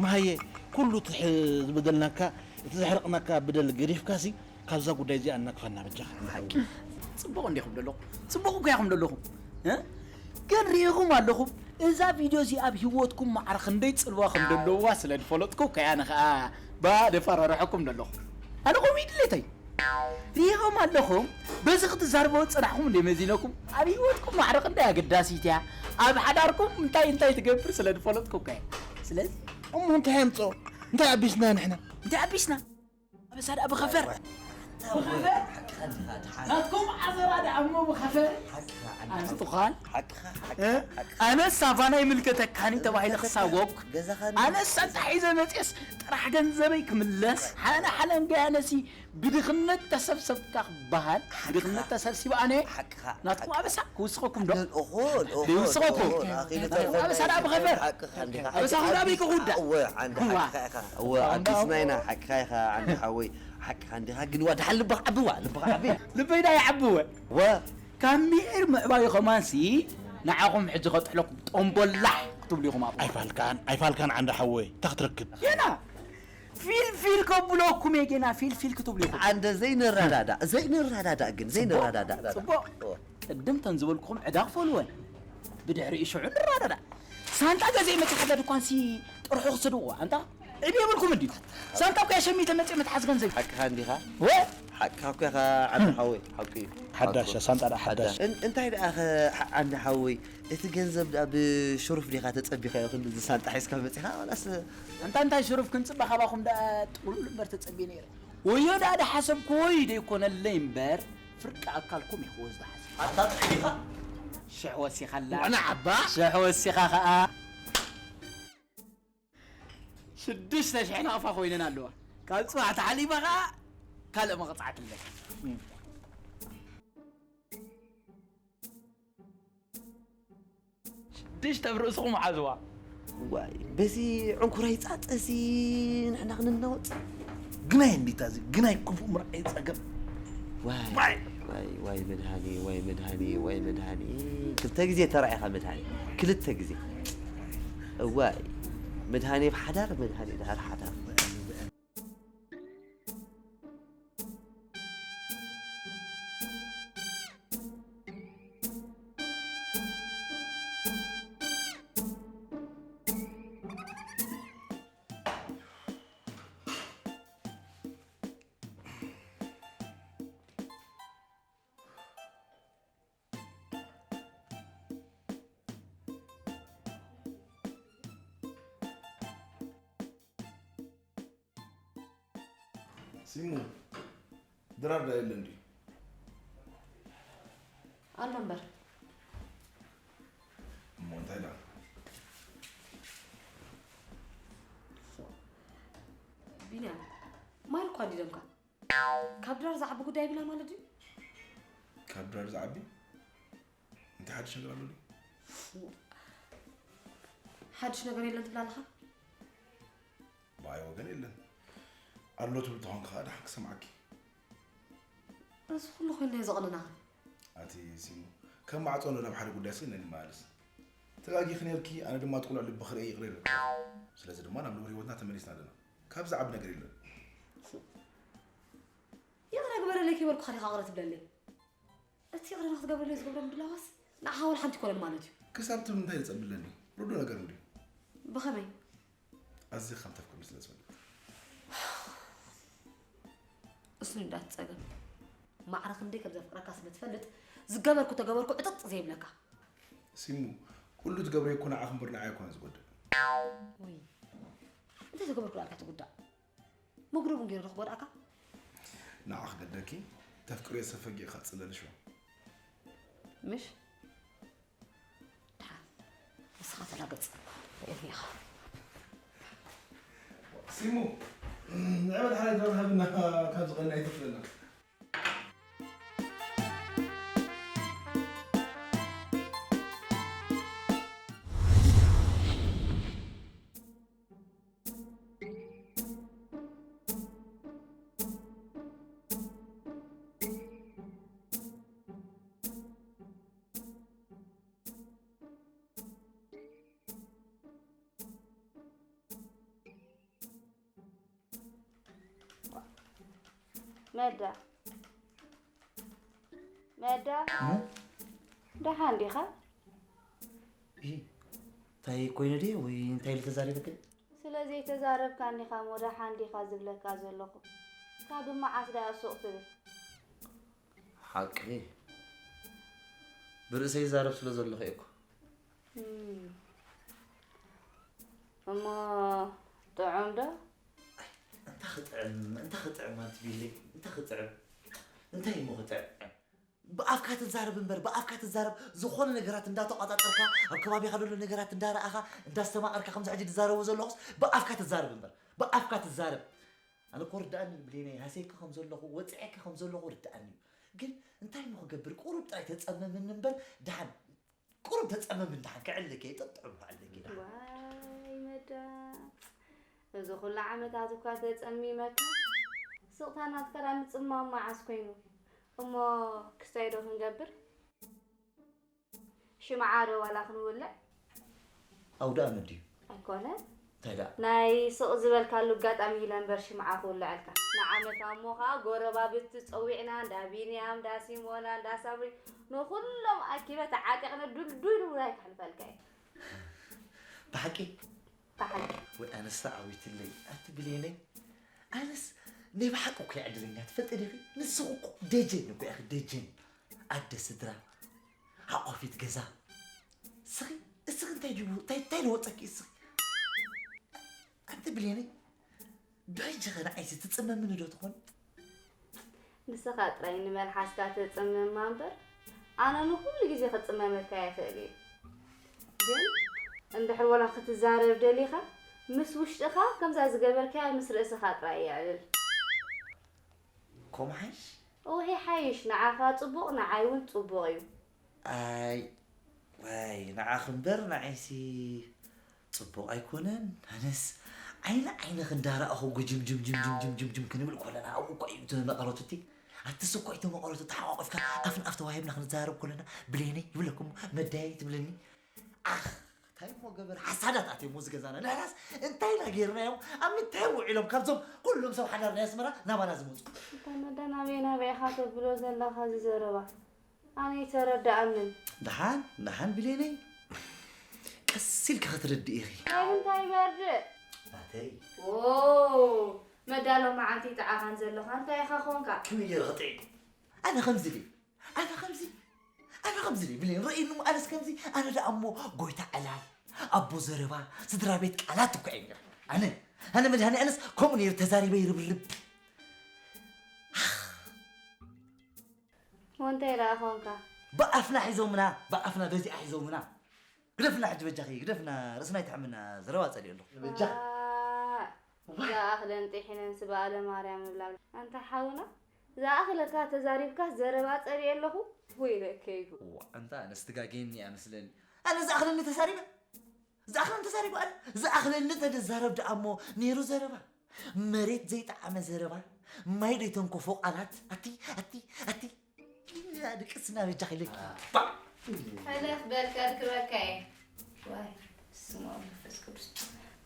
መሃየ፣ ኩሉ እቲ ሕ-፣ ዝበደልናካ፣ እቲ ዘሕረቕናካ በደል ገዲፍካሲ፣ ካብዛ ጉዳይ እዚኣ እናክፈና በጃኻ። ሓቂ። ጽቡቕ እንዲኹም ዘለኹም። ጽቡቕ እኮ ኢኹም ዘለኹም። እ? ግን ርኢኹም ኣለኹም፣ እዛ ቪድዮ እዚኣ ኣብ ህይወትኩም ማዕረ ክንደይ ጽልዋ ከም ዘለዋ ስለ ዝፈለጥኩ፣ ከይ ኣነ ኸኣ ባ ደፈራርሐኩም ዘለኹ። ኣነ ከምኡ እዩ ድሌተይ። ርኢኹም ኣለኹም፣ በዚ ክትዛረቡ ዝጸናሕኩም እንደ መዚነኩም፣ ኣብ ህይወትኩም ማዕረ ክንደይ ኣገዳሲት እያ፣ ኣብ ሓዳርኩም እንታይ እንታይ ትገብር ስለ ዝፈለጥኩ እኮ እየ። ስለዚ እሞ እንታይ የምጽኦ? እንታይ ኣቢስና ንሕና? እንታይ ኣቢስና? ኣበሳ ደኣ ብኸፈር። ብኸፈር። ናትኩም ዓዘራ ደኣ እሞ ብኸፈር። ሓቅኻ፣ ሓቅኻ። ኣንቲ ጥዃል። ሓቅኻ፣ ሓቅኻ፣ እ? ሓቅኻ። ኣነ ሳቫና ይምልከተካኒ ተባሂለ ክሳጎግ። ገዛኻ ኣነ ሳንጣ ሒዘ መጽየስ ጥራሕ ገንዘበይ ክምለስ። ሓነ ሓለንገ ኣነሲ ብድኽነት ተሰብሰብካ ክበሃል። ሓቅኻ። ብድኽነት ተሰብሲበ ኣነ። ሓቅኻ። ናትኩም ሓቅኻ። ኣበሳ ክውስኸኩም ዶ? ኦሆ፣ ኦሆ፣ ይውስኸኩም። ኦሆ፣ ኣኺሉ ናትኩም ተርፎ። ኣበሳ ደኣ ብኸፈር። ሓቅኻ እንዲኻ። ኣበሳ ሓቅኻ። ክዳበይ ክኹዳ። እወ፣ ዓንዲ እዋ። ሓቅኻ ኢኻ። እወ፣ ኣንዳ ኣቢስና ኢና ሓቅኻ ኢኻ፣ ዓንዲ ሓወይ። ሓቅኻ እንዲኻ፣ ግን ዋ፣ ደሓን ልብኻ ዓቢ ዋ፣ ልብኻ ዓቢ። ልበይ ዳ ይዓቢ ወ? ወ? ካብ ምሒር ምዕባዩ ኸማንሲ፣ ንዓኹም ሕጂ ኸጥሕለኩም፣ ጠምቦላሕ ክትብሉ ኢኹም ኣብኡ። ኣይፋልካን፣ ኣይፋልካን ዓንዲ ሓወይ፣ እንታይ ክትረክብ? ጌና! ፊልፊል ከብለኩም እየ፣ ጌና ፊልፊል ክትብሉ ኢኹም። ዓንደ ዘይንረዳዳእ፣ ዘይንረዳዳእ ግን፣ ዘይንረዳዳእ። ጽቡቕ። ኦ። ቅድም ተን ዝበልኩኹም ዕዳ ክፈልወን። ብድሕሪኡ ሽዑ ንረዳዳእ። ሳንጣ ገዚኤ መጺእ ሓዳ ድኳንሲ ጥርሑ ክስድዎ፣ ኣንታ ዕድ የብልኩም እንድዩ። ሳንጣ እኮ እየ ሸሚተ መጺኤ መትሓዚ ገንዘብ። ሓቅኻ እንዲኻ? ወ? ሓቅኻ እኮ ኢኻ ዓንዲ ሓወይ፣ ሓቁ እዩ። ሓዳሽ፣ ሓቁ። ሳንጣ ደኣ ሓዳሽ። ሓዳሽ። እን-፣ እንታይ ደኣ ኸ ዓ-፣ ዓንዲ ሓወይ፣ እቲ ገንዘብ ደኣ ብሽሩፍ ዲኻ ተጸቢኻዮ ክንድዚ ሳንጣ ሒዝካ መጺኻ? ዋላስ ኣንታ እንታይ ሽሩፍ ክንጽበ ካባኹም ደኣ ጥሉል እምበር ተጸብየ ነይረ። ወዮ ደኣ ደሓሰብክዎ እዩ ደይኮነለይ እምበር፣ ፍርቂ ኣካልኩም እየ ክወስዶ ሓሲበ። ኣታ ጥሒኻ? ሽሕ ወሲኻላ። ዋና ዓባ? ሽሕ ወሲኻ ኸኣ። ሽዱሽተ ሽሕ ናቕፋ ኮይነን ኣለዋ። ካብ ጽባሕ ተሓሊፋ ኸኣ ካልእ መቕጻዕቲ ኣለካ። ሽዱሽተ ኣብ ርእስኹም ሓዝዋ። ዋይ፣ በዚ ዕንኩራይ ጻጸ እዚ ንሕና ክንናወጽ? ግናይ እንዲታ እዚ፣ ግናይ ክፉእ ምርኣይ ጸገም። ዋይ፣ ዋይ። ዋይ፣ ዋይ መድሃኒ፣ ዋይ መድሃኒ፣ ዋይ መድሃኒ። ክልተ ግዜ ተራኢኻ መድሃኒ። ክልተ ግዜ። እዋይ፣ መድሃኒ ኣብ ሓዳር፣ መድሃኒ ድሓር ሓዳር። ሲሙ፣ ድራር ዳ የለን ድዩ? ኣሎ እምበር። እሞ እንታይ ዳ? ቢንያም፣ ማል እኳ እንዲደምካ። ካብ ድራር ዝዓቢ ጉዳይ የብላ ማለት ድዩ? ካብ ድራር ዝዓቢ? እንታይ ሓድሽ ነገር ኣሎ ድዩ? ሓድሽ ነገር የለን ትብላ ኣለኻ? ብኣይ ወገን የለን። ኣሎ ትብል ተኾንካ ኸኣ ደሓን ክሰምዓኪ። እዚ ኩሉ ኮይንናዮ ዘቕንናኻ። ኣቲ ሲሙ፣ ከም ማዕጾ ናብ ሓደ ጉዳይ ስለ ንመላለስ። ተጋጊኺ ነርኪ፣ ኣነ ድማ እቲ ቁኑዕ ልቢ ክርኢ ይቕረ ኢለኪ። ስለዚ ድማ ናብ ንቡር ህይወትና ተመሊስና ኣለና። ካብ ዝዓቢ ነገር የለን። ይቕረ ግበረለይ ከይበልኩኻ ዲኻ ይቕረ ትብለለይ? እቲ ይቕረ ንክትገብረለይ ዝገብሮ ምድላዋስ ንዓኻ ወላ ሓንቲ ኣይኮነን ማለት እዩ። ክሳብ ትብል እንታይ ትጸቢ ኣለኒ? ርዱእ ነገር እንድዩ። ብኸመይ? ኣዝየ ከም ተፍቅርኒ ስለ ዝፈልጥ። እሱ እንዳ እቲ ጸገም። ማዕረ ክንደይ ከም ዘፍቅረካ ስለ ትፈልጥ፣ ዝገበርኩ ተገበርኩ ዕጥጥ ዘይብለካ። ሲሙ፣ ኩሉ ትገብረዮ እኮ ንዓኺ እምበር ንዓይ ኣይኮነን ዝጎድእ። ውይ፣ እንታይ ተገበርኩ ደኣ ኢልካ ትጉዳእ? መጉረቡ ገይረ ዶ ክጎድኣካ? ንዓ ክገደኪ ተፍቅርዮ ሰፈጊእካ ጽለልሽዋ። ምሽ ደሓን ንስኻ ተላገጽ። ርእየኒ ኢኻ። ሲሙ ንዕበት ሓደ ድራር ሃብና ካብ ዝቐና ኣይትፍለና። መዳ መዳ ደሓን ዲኻ? እንታይ ኮይኑ ድየ ወይ እንታይ ኢሉ ተዛሪበክን? ስለ ዘይተዛረብካኒ ኢኻ እሞ ደሓን ዲኻ ዝብለካ ዘለኹ። ካብ መዓስ ደኣ ሱቕ ትብል? ሓቂ ብርእሰይ ይዛረብ ስለ ዘለኹ እየ እኮ። እሞ ጥዑም ዶ? እንታይ ክጥዕም እንታይ ክጥዕም ኣንቲ ቢለይ እንታይ ክጥዕም እንታይ እሞ ክጥዕም ብኣፍካ ትዛረብ እምበር ብኣፍካ ትዛረብ ዝኾነ ነገራት እንዳተቋፃፀርካ ኣብ ከባቢኻ ዘሎ ነገራት እንዳረኣኻ እንዳስተማቐርካ ከምዚ ሕጂ ዝዛረቡ ዘለኹስ ብኣፍካ ትዛረብ እምበር ብኣፍካ ትዛረብ ኣነ እኮ ርድኣኒ እዩ ብሌነይ ሃስየኪ ከም ዘለኹ ወፅዔኪ ከም ዘለኹ ርድኣኒ እዩ ግን እንታይ እሞ ክገብር ቁሩብ ጥራይ ተፀመምኒ እምበር ደሓን ቁሩብ ተፀመምኒ ደሓን ከዕልለኪ እየ ጥጥዑም ከዕልለኪ ደሓን ዋይ መዳ እዚ ኩሉ ዓመታት እኳ ተፀሚመካ ስቕታ ናትካ ዳ ምፅማም መዓስ ኮይኑ እሞ ክስታይ ዶ ክንገብር ሽምዓ ዶ ዋላ ክንውልዕ ኣውዳኣመ ድዩ ኣይኮነን እንታይ ደኣ ናይ ስቕ ዝበልካሉ ኣጋጣሚ ኢለ እምበር ሽምዓ ክውልዐልካ ንዓመት እሞ ኸዓ ጎረባብቲ ፀዊዕና እንዳ ቢንያም እንዳ ሲሞና እንዳ ሳምሪ ንኹሎም ኣኪበ ተዓጢቕና ዱልዱል ውራይ ከሕልፈልካ እየ ብሓቂ ብሓቂ ወይ ኣነስ ተዓዊትለይ ኣቲ ብሌነይ ኣነስ ናይ ብሓቂ እኮ እየ ዕድለኛ ትፈልጢ ዲኺ ንስኺ እኮ ደጀን እኮ ኢኺ ደጀን ኣደ ስድራ ሓቆፊት ገዛ እስኺ እስኺ እንታይ ድዩ እንታይ እንታይ ልወፀኪ እስኺ ኣንቲ ብሌነይ ብሕጂ ኸ ንዓይሲ ትፅመምኒ ዶ ትኾን ንስኻ ጥራይ ንመልሓስካ ተፅምማ እምበር ኣነ ንኹሉ ግዜ ክፅመመካ ይኽእል እየ ግን እንድሕር ወላ ክትዛረብ ደሊኻ ምስ ውሽጥኻ ከምዛ ዝገበርካያ ምስ ርእስኻ ጥራይ የዕልል ኮምሓሽ ኦሄ ሓይሽ ንዓኻ ፅቡቕ ንዓይ እውን ፅቡቕ እዩ ኣይ ዋይ ንዓኺ እምበር ንዓይሲ ፅቡቕ ኣይኮነን ኣነስ ዓይኒ ዓይንኺ እንዳረኣኹ ጉጅምጅምጅምጅምጅምጅም ክንብል ኮለና ኣብኡ እኳ እዩ እቲ መቐረቱ እቲ ኣትስ እኳ እቲ መቐረቱ ተሓቋቒፍካ ኣፍ ንኣፍ ተዋሂብና ክንዘራረብ ኮለና ብሌነይ ይብለኩም መዳይ ትብለኒ ኣኽ እንታይ እሞ ገበር ሓሳዳት ኣትዮም እዚ ገዛና ንሕናስ እንታይ ኢና ጌርናዮም ኣብ ምንታይ ውዒሎም ካብዞም ኩሎም ሰብ ሓዳር ናይ ኣስመራ ናባና ዝመፁ እንታይ መዳ ናበይ ናበይ ኢኻ ተብሎ ዘለኻ እዚ ዘረባ ኣነ ኣይተረድኣንን ደሓን ደሓን ብሌነይ ቀስ ኢልኪ ክትርድእ ኢኺ ናይ ምንታይ መርድእ ናተይ ዎ መዳ ሎመዓንቲ ይጥዓኻን ዘለኻ እንታይ ኢኻ ኾንካ ከመይ ገይረ ክጥዒ ኣነ ከምዚ ድየ ኣነ ከምዚ ኣነ ከምዚ ድየ ብሌን ርእይኒ እሞ ኣነስ ከምዚ ኣነ ደኣ እሞ ጎይታ ዕላል ኣቦ ዘረባ ስድራ ቤት ቃላት እኮ እየ ነይረ ኣነ ኣነ መድሃኒ ኣነስ ከምኡ ነይሩ ተዛሪበ ይርብርብ ወንታይ ደኣ ኾንካ ብኣፍና ሒዞምና ብኣፍና በዚኣ ሒዞምና ግደፍና ሕጂ በጃኺ ግደፍና ርእስና ይትሕምና ዘረባ ጸሊኡ ኣለኹ በጃ ዝኣኽለን ጥሒነን ስብኣለ ማርያም እብላ ኣንታ ሓውና ዝኣኽለካ ተዛሪብካ ዘረባ ጸሊኡ ኣለኹ ወይ ለከይጉ ዋ ኣንታ ኣነስ ትጋጌኒ እያ መስለኒ ኣነ ዝኣኽለኒ ተዛሪበ ዝኣኽለኒ ተዛሪበ ኣነ ዝኣኽለኒ ተደዛረብ ደኣ እሞ ነይሩ ዘረባ መሬት ዘይጠዓመ ዘረባ ማይ ዘይተንኮፎ ቃላት ኣቲ ኣቲ ኣቲ ድቅስና በጃ ከይለኪ ሕለፍ በል ከርክበካ እየ ዋይ ስሙ መንፈስ ቅዱስ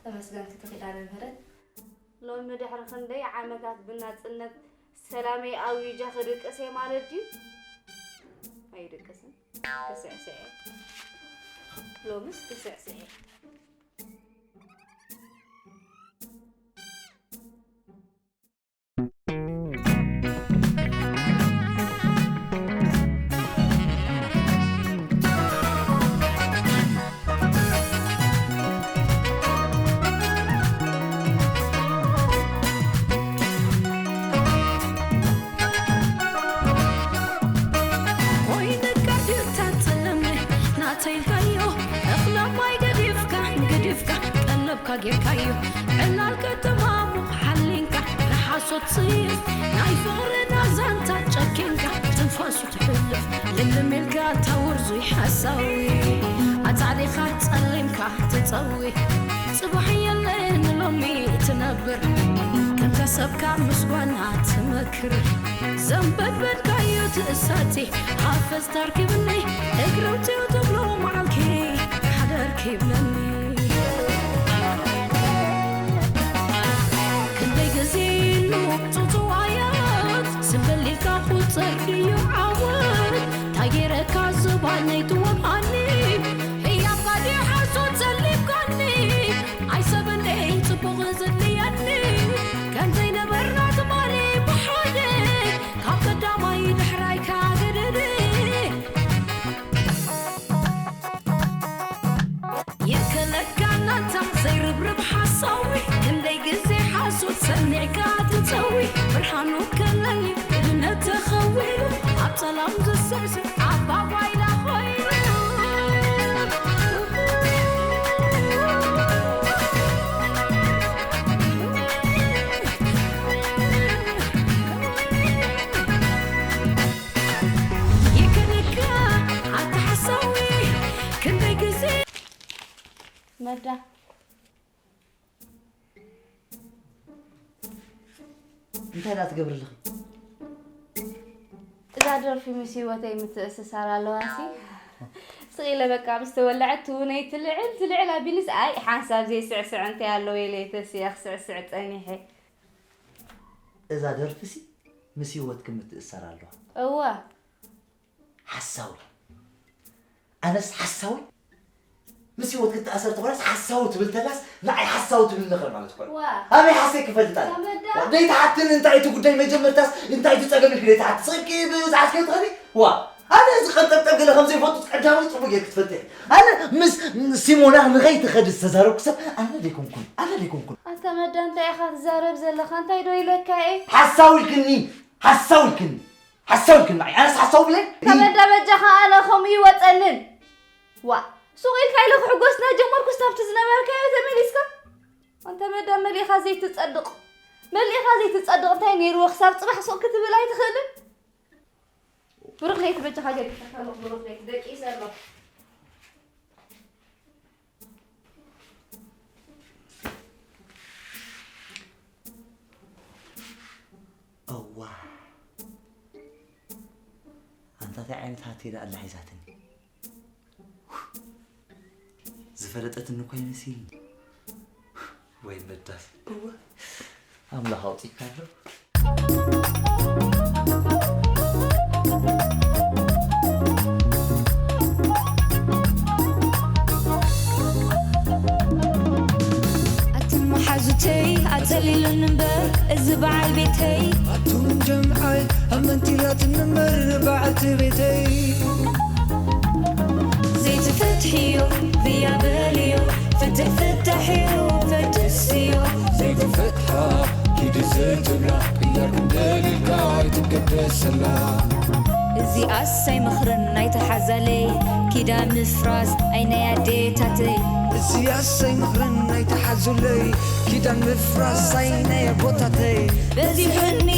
ተመስገን ክቲ ኪዳነ ምህረት ሎሚ ድሕሪ ክንደይ ዓመታት ብናፅነት ሰላመይ ኣዊጃ ክድቅስ እየ ማለት ድዩ ኣይድቅስን ክስዕስዐ ሎምስ ክስዕስዐ ጌርካዮ ዕላል ከተማሙ ሓሊንካ ንሓሶት ጽይፍ ናይ ፍቕርና ዛንታ ጨኪንካ ትንፋሱ ትሕልፍ ልልም ኢልካ ታወርዙይ ሓሳዊ ኣጻዲኻ ጸሊምካ ትጸዊ ጽባሕ የለን ሎሚ ትነብር ከምታ ሰብካ ምስ ጓና ትመክር ዘንበድበድካዮ ትእሳቲ ሓፈዝ ታርኪብኒ እግርውትዮ ትብሎ መዓልኪ ሓደርኪ ይብለኒ ክንደይ ግዜ ኢሉ ጽውጽዋያት ስምበል ኢልካ ቁጽር ድዩ ዓወት ታጌረካ ዝባነይ ትወብኣኒ ህያብካ ድዩ ሓሶት ዘሊብካኒ ኣይሰብን ደይ ጽቡቕ ዘድልየኒ ከም ዘይነበርና ትማሊ ብሓደ ካብ ቀዳማይ ድሕራይ ካገደደ ይከለካ ናታ ዘይርብርብ ሓሳዊ ክንደይ ግዜ ሓሶት ሰሚዕካ ትጸዊ ብርሃኑ ከለሊ እምነት ተኸዊሉ ኣብ ጸላም ዝስዕስዕ ዓባባይ ዳኾይኑ ይከነካ ኣታ ሓሳዊ ክንደይ ግዜ መዳ እንታይ ደኣ ትገብሪ ኣለኺ? እዛ ደርፊ ምስ ህይወተይ ምትእስሳር ኣለዋሲ ስቕ ኢለ በቃ ምስ ተወለዐት ትውነይ ትልዕል ትልዕል ኣቢልስ ኣይ ሓንሳብ ዘይስዕስዕ እንታይ ኣለዎ ኢለ እየ ተሲኣ ክስዕስዕ ጸኒሐ። እዛ ደርፊሲ ምስ ህይወትኪ ምትእስሳር ኣለዋ። እወ። ሓሳዊ ኣነስ ሓሳዊ ምስ ህይወት ክትኣሰር ተኾናስ ሓሳዊ ትብል ተላስ ንዓይ ሓሳዊ ትብል ነኸር ማለት እኮ እዩ። ኣበይ ሓሰይ ክፈልጥ ኣነ? ዘይትሓትኒ እንታይ እቲ ጉዳይ መጀመርታስ እንታይ እቲ ጸገም ኢልኪ ዘይትሓቲ ስቂ ብዝሓዝኪ ትኸዲ ዋ ኣነ እዚ ቀንጠብጠብ ገለ ከም ዘይፈቱ ቀዳማይ ጽቡቅ ጌርኪ ትፈልጢ ኢኺ። ኣነ ምስ ሲሞና ንኸይትኸዲ ዝተዛረብኩ ሰብ ኣነ ደይኮንኩን ኣነ ደይኮንኩን። ኣታ መዳ እንታይ ኢኻ ትዛረብ ዘለኻ እንታይ ዶ ኢለካ እየ? ሓሳዊ ኢልክኒ ሓሳዊ ኢልክኒ ሓሳዊ ኢልክኒ ንዓይ ኣነስ ሓሳዊ ብለይ። ተመዳ በጃኻ ኣነ ከምኡ ይወፀንን። ዋእ ሱቕ ኢልካ ኢለ ክሕጎስ እናጀመርኩስ ናብቲ ዝነበርካዮ ተመሊስካ? ኣንተ መዳ መሊእኻ ዘይትፀድቕ መሊእኻ ዘይትፀድቕ እንታይ ነይርዎ ክሳብ ፅባሕ ሱቕ ክትብል ኣይትኽእልን? ብሩኽ ለይቲ በጃኻ ገዲፈካ ኣለኹ ብሩኽ ለይቲ ደቂሰ ኣለኹ። እዋ ኣንታ ታይ ዓይነት ሃቴ ደኣ ኣላ ሒዛትኒ ዝፈለጠትኒ እኮ ይመስልኒ ወይ መዳስ እዋ ኣምላኽ ኣውፂካ ኣሎ ኣቱም መሓዙተይ ኣፀሊሉኒ እምበር እዚ በዓል ቤተይ ኣቱም ጀምዓይ ኣመንቲላትኒ እምበር በዓልቲ ቤተይ ዘይትፈትሕዮ ብያ በልዮ ፍትሕ ፍታሕ እዩ ፈትስዮ ዘይትፈትሓ ኪዲ ዘይትብላ ቅያር ክንደልልካ ኣይትገደሰላ እዚኣስ ኣይመኽርን ናይቲ ሓዛለይ ኪዳን ምፍራስ ኣይ ናይ ኣዴታተይ እዚኣስ ኣይመኽርን ናይቲ ሓዙለይ ኪዳን ምፍራስ ኣይ ናይ ኣቦታተይ በዚሑኒ